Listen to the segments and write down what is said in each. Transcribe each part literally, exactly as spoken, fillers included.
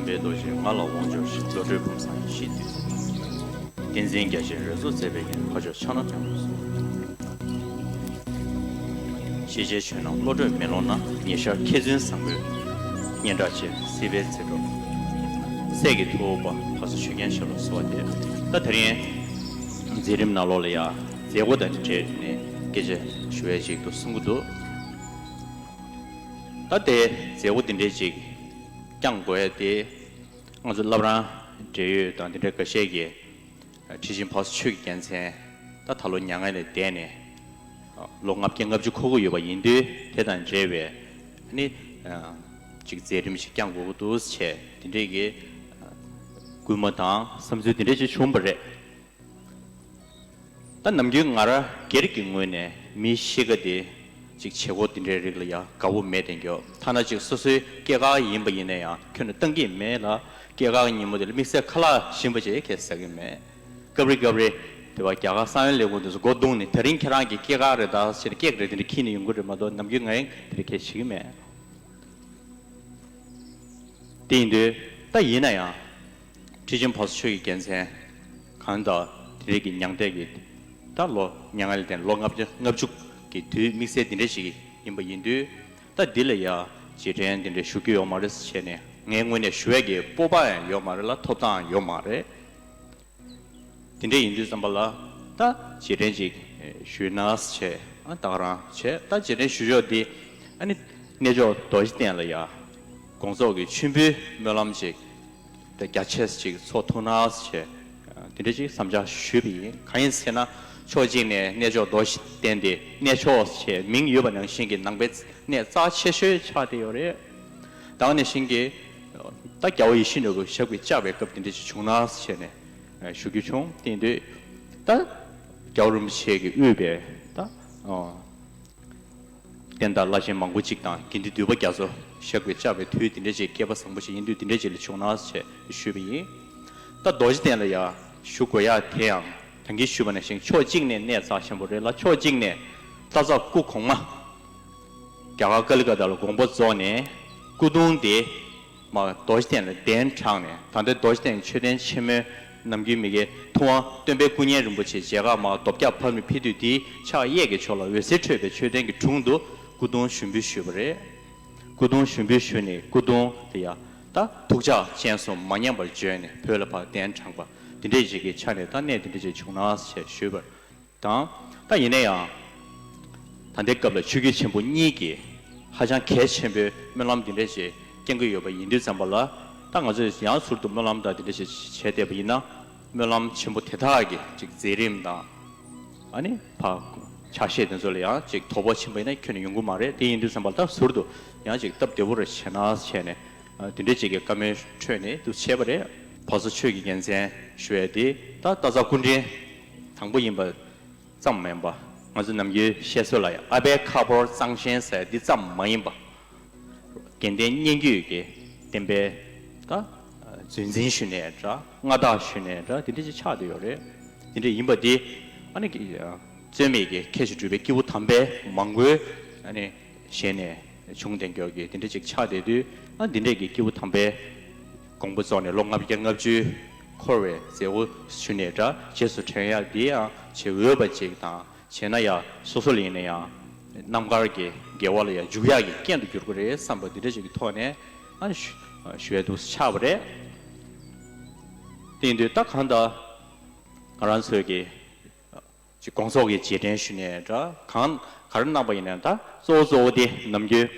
པའི་རྡོ་རྗེ་ང་ལ་དབང་འབྱོར་ཞིང་། བློ་གྲོས་བུམ་བཟང་ཡེ་ཤེས་བདུད་རྩི། བསྟན་འཛིན་རྒྱ་ཆེན་རོལ་མཚོ་མཛད་པའི་ཉིན། འཕགས་མཆོག་ཕྱག་ན་བརྟན་པར་གསོལ། ཤེས་བྱའི་ཆོས་རྣམས་བློ་གྲོས་མེ་ལོང་ན། ཉི་ཤར་མཁས་བཙུན་བཟང་པོའི་སྙན་གྲགས་ཆེ། སྲིད་པའི་ཚེ་འགྲོ་སྲས་ཀྱི་ཐུ་བོ་པ། འཕགས་སོ་ཆོས་རྒྱལ་ཞབས་ལ་གསོལ་བ་འདེབས། ད་དེ་རིང་མཛད་རིམ་ནང་ལོགས་ལ་ཡང་མཛད་སྒོ་དང་འབྲེལ་ནས་སྐད་ཆ་ཞུ་ཡས་ཅིག་ཏུ་གསུང་གི་འདུག་ད་ལྟའི་མཛད་སྒོ་འདི་འདྲའི་ཅིག་བསྐྱངས་དགོས་ཡ་དེ། ང་ཚོ་བླ་བྲང་འབྲེལ་ཡོད་དང་འདི་འདྲའི་འགའ་ཤས་ཀྱིས་ཁྲི་ཆེན་འཕགས་སོ་ཆོས་ཀྱི་རྒྱལ་མཚན་ད་ད་ལོ་མྱ་ངན་ལས་འདས་ནས་ལོ་ལྔ་བརྒྱ་ལྔ་བཅུ་འཁོར་གྱི་ཡོད་པ་ཡིན་དུས། དེ་དང་འབྲེལ་བའི་ནི་ཅིག་མཛད་རིམ་ཞིག་བསྐྱངས་དགོས་ཀྱི་འདུག་ཟེར་དེ་འདྲའི་གི་སྐུལ་མ་དང་བསམ་ཚུལ་དེ་འདྲ་ཅིག་བྱུང་བ་རེད། ད་ནམ་རྒྱུན་ང་རང་སྒེར་གྱི་ངོས་ནས་མི་གཤིས་ཀ་དེ་ཅིག་བྱེད་སྒོ་དེ་འདྲའི་རིགས་ལ་ཡང་དགའ་བོ་མེད་དེ་འགྱོ། ཐ་ན་ཅིག་སོ་སོའི་སྐྱེས་སྐར་ཡིན་པ་ཡིན་ན་ཡང་ཁྱོན་ནས་བཏང་གི་མེད་ལ། སྐྱེས་སྐར་ཉིན་མོ་དེ་ལ་དམིགས་བསལ་ཁ་ལག་ཞིམ་པོ་ཅིག་ཁྱེར་ཟ་གི་མེད། སྐབས་རེ་སྐབས་རེ་དེ་བ་རྒྱ་གར་ས་ཡོམ་ལས་ཁུངས་དེ་ཚོ་སྒོ་བརྡུངས་ནས། དེ་རིང་ཁྱེད་རང་གི་སྐྱེས་སྐར་རེད་ད་ཟེར་ནས་ཀེག་རེ་དེ་འདྲ་ཁྱེར་ནས་ཡོང་གི་རེད་མ་གཏོགས། ནམ་རྒྱུན་ང་ཡང་དེ་འདྲ་ཁྱེར་བྱེད་ཀྱི་མེད། དེ་ཡིན་དུས་ད་ཡིན་ན་ཡང་། ཁྲི་ཆེན་འཕགས་སོ་ཆོས་ཀྱི་རྒྱལ་མཚན་གང་ལྟར་དེ་རིང་གི་མྱང་འདས་ཀྱི་ད་ལོ་མྱ་ངན་ལས་འདས་ལོ་ལྔ་བཅུ་ལྔ་བཅུ་གི་དུས་དམིགས་བསལ་འདི་འདྲ་ཞིག་ཡིན་པ་ཡིན་དུས། ད་འདི་ལ་ཡ་རྗེས་དྲན་འདི་འདྲ་ཞུ་རྒྱུ་ཡོད་མ་རེད་ཟེར་བྱས་ནས། ངའི་ངོས་ནས་ཞུ་ཡས་ཀྱི་སྤོབས་པ་ཡང་ཡོད་མ་རེད་ལ། ཐོབ་ཐང་ཡང་ཡོད་མ་རེད། དེ་འདྲ་ཡིན་དུས་ཙམ་པ་ལ་ད་རྗེས་དྲན་ཅིག་ཞུས་ན་བྱས། ཨ་ད་ག་རང་བྱས། ད་རྗེས་དྲན་ཞུ་ཕྱོགས་འདི། ཨ་ནི་གནས་མཆོག་རྡོ་རྗེ་གདན་ལ་ཡ་དགོངས་རྫོགས་ཀྱི་མཆོད་འབུལ་སྨོན་ལམ་ཅིག་ད་རྒྱ་ཆེ་ཅིག་ཚོགས་ཐུབ་ན་བྱས། དེ་འདྲ་ཅིག་བསམ་འཆར་ཞུས་པ་ཡིན། གང་ཡིན་ཟེར་ན། ཕྱོགས་གཅིག་ནས་གནས་མཆོག་རྡོ་རྗེ་གདན་དེ་གནས་མཆོག་ཅེས་མིང་ཡོད་པ་ནང་བཞིན་གྱི་ནང་པའི་གནས་རྩ་ཆེ་ཤོས་ཆགས་བསྡད་ཡོད་རེད། ད་ག་ནང་བཞིན་གྱི་ད་རྒྱལ་བ་ཡིད་བཞིན་ནོར་བུ་ཞབས་ཀྱིས་བཅགས་པའི་སྐབས་དེ་འདྲ་ཞིག་བྱུང་ན་ཟེར་ནས་ཞུ་རྒྱུ་བྱུང་། དེ་ཡིན་དུས་ད་རྒྱལ་བ་རིན་པོ་ཆེ་གིས་དབུས་པའི་ད་བསྟན་དར་བླ་ཆེན་མང་པོ་གཅིག་དང་། དགེ་འདུན་འདུས་པ་རྒྱ་མཚོ་ཞབས་ཀྱིས་བཅགས་པའི་དུས་དེ་འདྲ་ཞིག་སྐལ་པ་བཟང་པོ་ཞིག་ཡིན་དུས། དེ་འདྲ་ཞིག་ལ་བྱུང་ན་ཞེས་ཞུས་པ་ཡིན། ད་རྡོ་རྗེ་གདན་ལ་ཡ་བཞུགས་དགོས་ཡ་དེ་ཡང་། ད་གིན་ཞུས་པ་ནང་བཞིན་ཕྱོགས་གཅིག་ནས་གནས་རྩ་ཆེན་པོ་རེད་ལ། ཕྱོགས་གཅིག་ནས་ད་ལྟ་སྐུ་གོང་མ་རྒྱ་གར་ཀ་ལི་ཀ་ཏ་ལ་དགོངས་པ་རྫོགས་ནས་སྐུ་གདུང་དེ་མར་རྡོ་རྗེ་གདན་ལ་གདན་དྲངས་ནས། ད་ལྟའི་རྡོ་རྗེ་གདན་མཆོད་རྟེན་ཆེན་མོའི་ནམ་རྒྱུན་མི་དགེ་ཐུབ་དབང་སྟོན་པའི་སྐུ་བརྙན་རིན་པོ་ཆེ་མཇལ་ཁ་མར་རྡོ་བཀྱག་ཕབ་ནས་ཕེབས་དུས། དེའི་ཕྱག་གཡས་ཀྱི་ཕྱོགས་ལ་འོད་ཟེར་འཕྲོས་པའི་མཆོད་རྟེན་གྱི་དྲུང་དུ་སྐུ་གདུང་ཞུགས་འབུལ་ཞུས་པ་རེད། སྐུ་གདུང་ཞུགས་འབུལ་ཞུས་ནས་སྐུ་གདུང་དེ་ཡ་ད་ཐུགས་ཕྱག་སྤྱན་གསུམ་མ་ཉམས་པར་བརྗོད་ནས་བོད་ལ་ཕར་གདན་དྲངས་པ། དེ་འདྲའི་ཞིག་གི་ཆ་ནས་ད་གནས་དེ་འདྲ་ཞིག་བྱུང་ན་ཞེས་ཞུས་པ་དང་། ད་ཡིན་ན་ཡང་ད་ལྟའི་སྐབས་ལ་ཆོས་བརྒྱུད་ཆེན་པོ་གཉིས་ཀྱིས་ཧ་ཅང་གལ་ཆེན་པོའི་སྨོན་ལམ་འདི་འདྲ་ཞིག་བསྐྱང་གི་ཡོད་པ་ཡིན་དུས་ཙམ་པ་ལ། ད་ང་ཚོས་ཡང་ཟུར་དུ་སྨོན་ལམ་དང་འདི་འདྲ་ཞིག་བྱས་བསྡད་པ་ཡིན་ན། སྨོན་ལམ་ཆེན་པོ་དེ་དག་གི་ཅིག་མཛད་རིམ་དང་། ཨ་ནི་ཕར་ཕྱག་བཞེས་དེ་ཚོ་ལ་ཡང་ཅིག་དོ་ཕོག་ཕྱིན་པ་ཡིན་ན་ཁྱོན་ནས་ཡོང་གི་མ་རེད། དེ་ཡིན་དུས་ཙམ་པ་ལ་ད་ཟུར་དུ་ཡང་ཅིག་སྟབས་བདེ་པོ་རེ་བྱས་ན་བྱས་ནས། ཨ་དེ་འདྲ་ཅིག་གི་བཀའ་མོལ་འཕྲོས་ནས་འདུག་བྱས་པ་རེད། འཕགས་སོ་ཆོས་ཀྱི་རྒྱལ་མཚན་ཞུ་ཡས་དེ་ད་སྟག་ཚང་སྐུ་ཕྲེང་དང་པོ་ཡིན་པ་ཙམ་མིན་པ། ང་ཚོ་ནམ་རྒྱུན་བཤད་སྲོལ་ལ་ཡང་ཨ་ཕའི་ཁ་ཕོར་གཙང་ཞེན་ཟེར་འདི་ཙམ་མ་ཡིན་པ། དགེ་ལྡན་སྙན་བརྒྱུད་ཀྱི་བསྟན་པའི་ད་རྫུན་འཛིན་ཞུས་ནའི་འདྲ། མངའ་བདག་ཞུས་ནའི་འདྲ། དེ་འདྲ་ཅིག་ཆགས་བསྡད་ཡོད་རེད། དེ་འདྲ་ཡིན་པ་འདི་ཨ་ནི་རྩོད་མེད་ཀྱི་ཁྱད་ཆོས་གྲུབ་པའི་སྐྱེས་བུ་དམ་པའི་མང་པོའི་ཨ་ནི་ཞལ་ནས་བྱུང་བསྡད་མགྱོགས་ཀྱི་དེ་འདྲ་ཅིག་ཆགས་བསྡད་དུས། ཨ་འདི་འདྲས་ཀྱི་སྐྱེས་བུ་དམ་པའི་དགོངས་པ་རྫོགས་ནས་ལོ་ལྔ་བརྒྱ་ལྔ་བཅུ་འཁོར་བའི་མཛད་སྒོ་ཞུས་ནའི་འདྲ། རྗེས་སུ་དྲན་ཡག་འདི་ཡང་བྱེད་འོས་པ་ཅིག་དང་། བྱས་ན་ཡང་སོ་སོ་ལ་ཡིན་ན་ཡང་རྣམ་དཀར་གྱི་དགེ་བ་ལ་ཡང་འཇུག་ཡག་གི་རྐྱེན་དུ་འགྱུར་གྱི་རེད་བསམ་པ་འདི་འདྲ་ཞིག་གི་ཐོག་ནས་ཨ་ནི་ཞུ་ཞུ་ཡས་འདུག་ཆགས་པ་རེད། དེ་ཡིན་དུས་ད་གང་ལྟར་ང་རང་ཚོས་ཀྱི་ཅིག་དགོངས་རྫོགས་ཀྱི་རྗེས་དྲན་ཞུ་ནའི་འདྲ། གང་ག་རེ་གནང་པ་ཡིན་ན། ད་གཙོ་བོ་གཙོ་བོ་དེ་ནམ་རྒྱུན་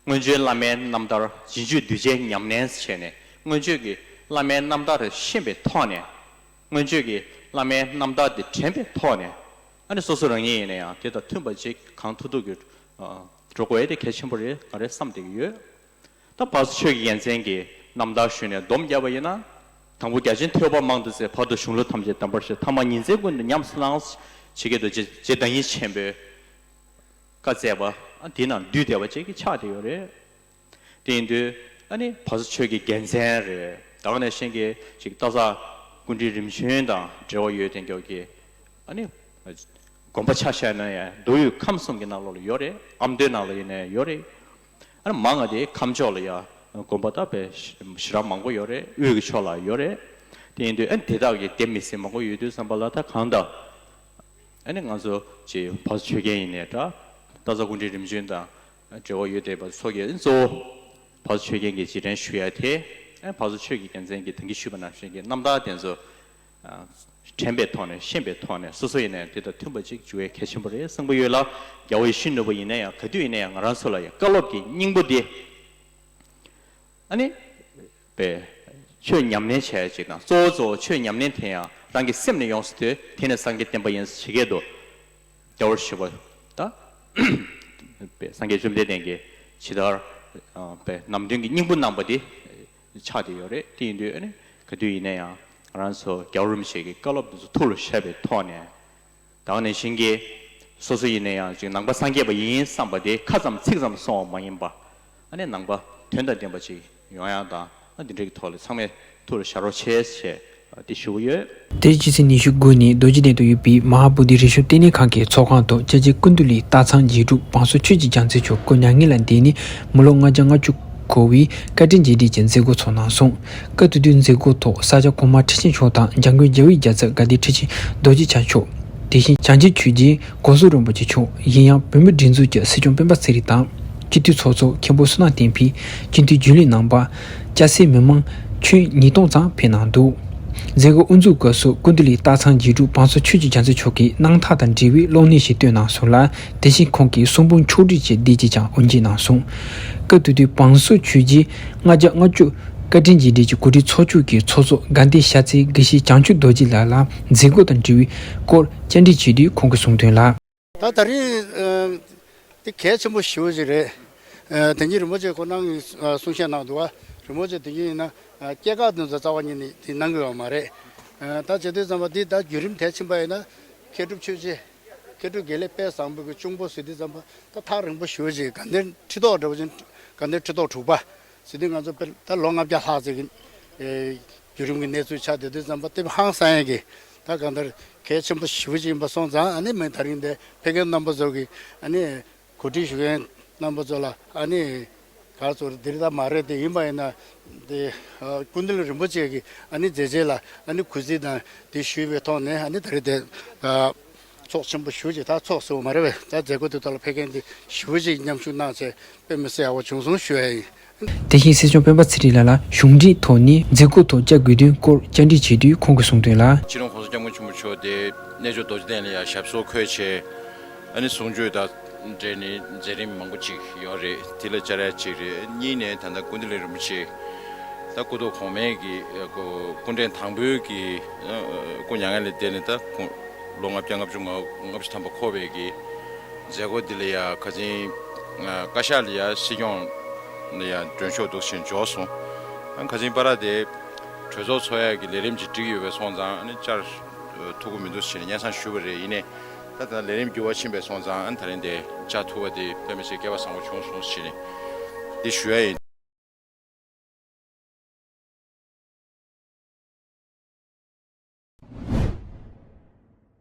སྔོན་བྱོན་བླ་མའི་རྣམ་ཐར། རྗེས་འཇུག་གདུལ་བྱའི་ཉམས་ལེན་ཟེར་བྱས་ནས། སྔོན་བྱོན་གྱི་བླ་མའི་རྣམ་ཐར་ཤེས་པའི་ཐོག་ནས། སྔོན་བྱོན་གྱི་བླ་མའི་རྣམ་ཐར་དེ་དྲན་པའི་ཐོག་ནས། ཨ་ནི་སོ་སོ་རང་ཉིད་ཡིན་ན་ཡང་དེ་དང་མཐུན་པ་ཅིག་གང་ཐུབ་ཐུབ་ཀྱིས་འགྲོ་དགོས་ཡས་དེ་གལ་ཆེན་པོ་རེད། ག་རེ་བསམ་བསྡད་ཀྱི་ཡོད། ད་འཕགས་སོ་ཆོས་ཀྱི་རྒྱལ་མཚན་གྱི་རྣམ་ཐར་ཞུས་ནས་སྡོམ་བརྒྱབ་པ་ཡིན་ན། དང་པོ་རྒྱ་ཆེན་ཐོས་པ་མང་དུ་བཙལ། བར་དུ་གཞུང་ལུགས་ཐམས་ཅད་གདམས་པར་ཤོག་ཐ་མར་ཉིན་མཚན་ཀུན་ཏུ་ཉམས་སུ་བླང་། ཇི་སྐད་དུ་རྗེ་རྗེ་བདག་ཉིད་ཆེན་པོས་བཀའ་སྩལ་པ། ཨ་དེ་ནང་འདུས་བསྡད་པ་ཅིག་གི་ཆགས་བསྡད་ཡོད་རེད། དེ་ཡིན་དུས་ཨ་ནི་འཕགས་སོ་ཆོས་ཀྱི་རྒྱལ་མཚན་རེད། ད་ག་ནང་བཞིན་གྱི་ཅིག་སྟག་ཚང་སྐུ་ཕྲེང་རིམ་བྱོན་དང་འབྲེལ་བ་ཡོད་དེ་མགྱོགས་ཀྱི་ཨ་ནི་དགོན་པ་ཆ་བཞག་ན་ཡང་མདོ་དབུས་ཁམས་གསུམ་གྱི་ནང་ལོགས་ལ་ཡོད་རེད། ཨ་མདོའི་ནང་ལ་ཡིན་ན་ཡང་ཡོད་རེད། ཨ་ནི་མང་ང་དེ་ཁམས་ཕྱོགས་ལ་ཡང་ དགོན་པ་ད་དཔེ་ཞེ་དྲག་མང་པོ་ཡོད་རེད། དབུས་ཀྱི་ཕྱོགས་ལ་ཡོད་རེད། དེ་ཡིན་དུས་ཨ་ནི་དེ་དག་གི་སྡེ་མི་སེར་མང་པོ་ཡོད་དུས་ཙམ་པ་ལ་ད་གང་ལྟར་ཨ་ནི་ང་ཚོ་ཅིག་བར་ཆོད་མཁན་ཡིན་ནའི་འདྲ། སྟག་ཚང་སྐུ་ཕྲེང་རིམ་བྱོན་དང་འབྲེལ་བ་ཡོད་བསྡད་པ་ཚོ་གིས་གཙོ་བོ་བར་ཆོད་མཁན་གྱི་རྗེས་དྲན་ཞུ་ཡ་དེ། ཨ་ནི་བར་ཆོད་ཀྱི་རྒྱལ་མཚན་གྱིས་ད་གིན་ཞུས་པ་ནང་བཞིན་གྱི་རྣམ་ཐར་དེ་ཚོ་དྲན་པའི་ཐོག་ནས་ཤེས་པའི་ཐོག་ནས་སོ་སོ་ཡིན་ནའི་དེ་དང་མཐུན་པ་ཅིག་འཇུག་ཡ་གལ་ཆེན་པོ་རེད་བསམ་གྱི་ཡོད་ལ། རྒྱལ་བ་ཡིད་བཞིན་ནོར་བུ་ཡིན་ན་ཡང་ག་དུས་ཡིན་ན་ཡང་ང་རང་ཚོ་ལ་ཡང་བཀའ་སློབ་ཀྱི་སྙིང་པོ་དེ། ཨ་ནི། པའི་ཆོས་ཉམས་ལེན་བྱས་ཅིག་དང་གཙོ་བོ་གཙོ་བོ་ཆོས་ཉམས་ལེན་དེ་ཡང་རང་གི་སེམས་ནས་ཡོངས་སུ་ཐོས། དེ་ནས་སངས་རྒྱས་བསྟན་པ་ཡིན་ཟེར་ཇི་སྐད་དུ། རྒྱལ་བར་ཞུ་བ་དང་། པའི་སངས་རྒྱས་བཅོམ་ལྡན་འདས་ཀྱིས་ཇི་ལྟར་པའི་ནམ་དུས་ཀྱི་སྙིང་པོ་གནང་པ་དེ་ཆགས་བསྡད་ཡོད་རེད། དེ་ཡིན་དུས་ཨ་ནི་ག་དུས་ཡིན་ན་ཡང་ང་རང་ཚོ་རྒྱལ་བ་རིན་པོ་ཆེ་གི་བཀའ་སློབ་འདི་ཚོ་ཐུགས་ལ་བཞག་པའི་ཐོག་ནས། ད་ག་ནང་བཞིན་གྱི་སོ་སོ་ཡིན་ན་ཡང་ཅིག་ནང་པ་སངས་རྒྱས་པ་ཡིན་བསམ་པ་དེ་ཁ་ཙམ་ཚིག་ཙམ་སོང་བ་མ་ཡིན་པ། ཨ་ནི་ནང་པ་དོན་དང་ལྡན་པ་ཅིག་ཡོང་ཡག་དང་། ཨ་འདི་འདྲའི་ཐོག་ལ་ཚང་མས་ཐུགས་ལ་བཞག་རོགས་བྱས་ཞེས་འདི་ཞུ་གི་ཡོད། དེ་རྗེས་སྤྱི་ཚེས་ཉི་ཤུ་དགུ་ཉིན་རྡོ་རྗེ་གདན་དུ་ཡོད་པའི་མ་ཧཱ་བོ་དྷི་རི་ཤབ་བསྟི་གནས་ཁང་གི་ཚོགས་ཁང་དུ་སྐྱབས་རྗེ་ཀུན་བཏུས་ལི་སྟག་ཚང་རྗེས་འབྲུག་བང་སོ་ཆོས་ཀྱི་རྒྱལ་མཚན་མཆོག་སྐུ་མྱ་ངན་ལས་འདས་ནས་མི་ལོ་ལྔ་བརྒྱ་ལྔ་བཅུ་འཁོར་བའི་བཀའ་དྲིན་རྗེས་དྲན་གྱི་མཛད་སྒོ་ཚོགས་གནང་སོང་། སྐབས་དེ་དུས་མཛད་སྒོ་ཐོག་ས་སྐྱ་གོང་མ་ཁྲི་ཆེན་མཆོག་དང་འཇམ་མགོན་རྒྱལ་བའི་རྒྱལ་ཚབ་དགའ་ལྡན་ཁྲི་ཆེན་རྡོ་རྗེ་འཆང་མཆོག་དེ་བཞིན་བྱང་ཆུབ་ཆོས་རྗེ་སྒོ་བསོད་རིན་པོ་ཆེ་མཆོག་གཞན་ཡང་བོད་མིའི་སྒྲིག་འཛུགས་ཀྱི་སྲིད་སྐྱོང་སྤེན་པ་ཚེ་རིང་དང་། སྤྱི་འཐུས་ཚོགས་གཙོ་མཁན་པོ་བསོད་ནམས་བསྟན་འཕེལ། སྤྱི་འཐུས་རྒྱུན་ལས་རྣམ་པ། སྐྱ་སེར་མི་མང་ཁྱོན་ཉིས་སྟོང་ཙམ་ཕེབས་གནང་འདུག་མཛད་སྒོ་དབུ་འཛུགས་སྐབས་སུ་ཀུན་བཏུས་ལི་སྟག་ཚང་རྗེས་འབྲུག་བང་སོ་ཆོས་ཀྱི་རྒྱལ་མཚན་མཆོག་གིས་གནང་ཐག་དང་འབྲེལ་བའི་གློག་བརྙན་ཞིག་བཏོན་གནང་སོང་ལ། དེ་བཞིན་ཁོང་གིས་གསུང་འབུམ་ཕྱོགས་བསྒྲིགས་ཀྱི་བདེ་སྐྱིད་ཀྱང་དབུ་འབྱེད་གནང་སོང་། སྐབས་དེ་དུས་བང་སོ་ཆོས་རྗེ་ལྔ་བརྒྱ་ལྔ་བཅུ་བཀའ་དྲིན་རྗེས་དྲན་གྱི་གོ་སྒྲིག་ཚོགས་ཆུང་གི་ཚོགས་གཙོ་དགའ་ལྡན་ཤར་རྩེའི་དགེ་བཤེས་བྱང་ཆུབ་རྡོ་རྗེ་ལགས་ལ་མཛད་སྒོ་དང་འབྲེལ་བའི་སྐོར་བཅར་འདྲི་བྱས་དུས་ཁོང་གིས་གསུངས་དོན་ལ། ད་ད་རིང་ཨ་འདི་གལ་ཆེན་པོ་ཞེ་པོ་ཅིག་རེད། ཨ་དེ་ཉིད་རིན་པོ་ཆེ་ཁོ་རང་གིས་ཨ་གསུང་བཤད་གནང་འདུག་བ། རིན་པོ་ཆེ་དེ་ཉིད་ཡིན་ན་ཨ་སྐྱེས་སྐར་དེ་ཚོ་རྩ་བ་ཉིད་ནས་དེ་གནང་གི་ཡོད་མ་རེད། ཨ་ད་བྱེད་དུས་ཙམ་པ་འདི་ད་བརྒྱུད་རིམ་དེ་ཕྱིན་པ་ཡིན་ན་མཁས་གྲུབ་ཆོས་རྗེ། མཁས་གྲུབ་དགེ་ལེགས་དཔལ་བཟང་པོ་གི་གཅུང་པོ་ཟེར་དུས་ཙམ་པ་ད་ཐག་རིང་པོ་ཞེ་པོ་ཅིག་དགའ་ལྡན་ཁྲི་ཐོག་འདྲ་བོ་ཅིག་དགའ་ལྡན་ཁྲི་ཐོག་དྲུག་པ། ཟེར་དུས་ང་ཚོ་དཔེར་ད་ལོ་ལྔ་བརྒྱ་ལྷག་ཙམ་གྱི་ཨེ་བརྒྱུད་རིམ་གྱི་གནས་ཚུལ་ཆགས་བསྡད་དུས་ཙམ་པ་དེ་ཧང་སང་ཡས་ཀྱི་ད་གང་ལྟར་གལ་ཆེན་པོ་ཞེ་པོ་ཅིག་ཡིན་པ་སོང་ཙང་། ཨ་ནི་མི་ད་རིང་འདི་ཕེབས་མཁན་རྣམ་པ་ཚོ་གི་ཨ་ནི་གོ་སྒྲིག་ཞུ་མཁན་རྣམ་པ་ཚོ་ལ་ཨ་ནི་ག་ཚོད་འདིར་ད་མ་རེད་དེ། ཡིན་པ་ཡིན་ན་དེ་ཨ་ཀུན་བཏུས་རིན་པོ་ཆེ་གི་ཨ་ནི་མཛད་རྗེས་ལ་ཨ་ནི་གུས་བརྩི་དང་དེ་ཞུས་པའི་ཐོག་ནས། ཨ་ནི་ད་རེས་དེ་ཨ་ཚོགས་ཆེན་པོ་ཞེ་པོ་ཅིག་ད་ཚོགས་སོང་མ་རེད་པས། ད་མཛད་སྒོ་དེ་ཐོག་ལ་ཕེབས་མཁན་དེ་ཞེ་པོ་ཅིག་མཉམ་ཞུགས་གནང་བྱས་དཔེ་མི་སྲིད་ཡག་པོ་བྱུང་སོང་ཞུ་ཡ་ཡིན། དེ་བཞིན་སྲིད་སྐྱོང་སྤེན་པ་ཚེ་རིང་ལགས་ལ་གཞུང་འབྲེལ་ཐོག་ནས་མཛད་སྒོ་ཐོག་བཅར་དགོས་དོན་སྐོར་བཅར་འདྲི་བྱས་དུས་ཁོང་གིས་གསུངས་དོན་ལ། སྤྱི་ནོར་༸གོང་ས་༸སྐྱབས་མགོན་ཆེན་པོ་མཆོག་དེ་གནས་མཆོག་རྡོ་རྗེ་གདན་ལ་ཡང་ཞབས་སོར་འཁོད་བྱས། ཨ་ནི་གསུང་ཆོས་དང་འབྲེལ་ནས་མཛད་རིམ་མང་པོ་ཅིག་ཡོད་རེད། དེ་ལ་བཅར་ཡ་གཅིག་རེད། གཉིས་ནས་ད་ལྟ་ཀུན་བཏུས་ལི་རིན་པོ་ཆེ་ད་སྐུ་ཐོག་གོང་མའི་གི་སྐུ་ཕྲེང་དང་པོའི་གི་སྐུ་མྱ་ངན་ལས་འདས་ནས་ད་ལོ་ལྔ་བརྒྱ་ལྔ་བཅུ་ང་ལྔ་བཅུ་ཐམ་པ་འཁོར་བའི་གི་མཛད་སྒོ་འདི་ལ་ཡ་ཁ་སང་བཀའ་ཤག་ལ་ཡ་སྲིད་སྐྱོང་ལ་ཡ་མགྲོན་ཤོག་འདུག་ཕྱིན་འབྱོར་སོང་། ཨ་ཁ་སང་བར་དེ་གྲོས་ཚོགས་ཚོགས་ཡ་གི་ལས་རིམ་ཅིག་བསྒྲིགས་ཡོད་པའི་སོང་ཙང་། ཨ་ནི་བཅར་ཐུབ་ཀྱི་མི་འདུག་ཕྱིན་སྙན་སེང་ཞུས་པ་རེད། ཡིན་ནའི་ད་ད་ལས་རིམ་འགྱུར་བ་ཕྱིན་པའི་སོང་ཙང་། ཨ་ནི་ད་རིང་དེ་བཅར་ཐུབ་པ་དེ་དཔེ་མི་སྲིད་སྐལ་བ་བཟང་པོ་བྱུང་སོང་ཕྱིན་འདི་ཞུ་ཡ་ཡིན།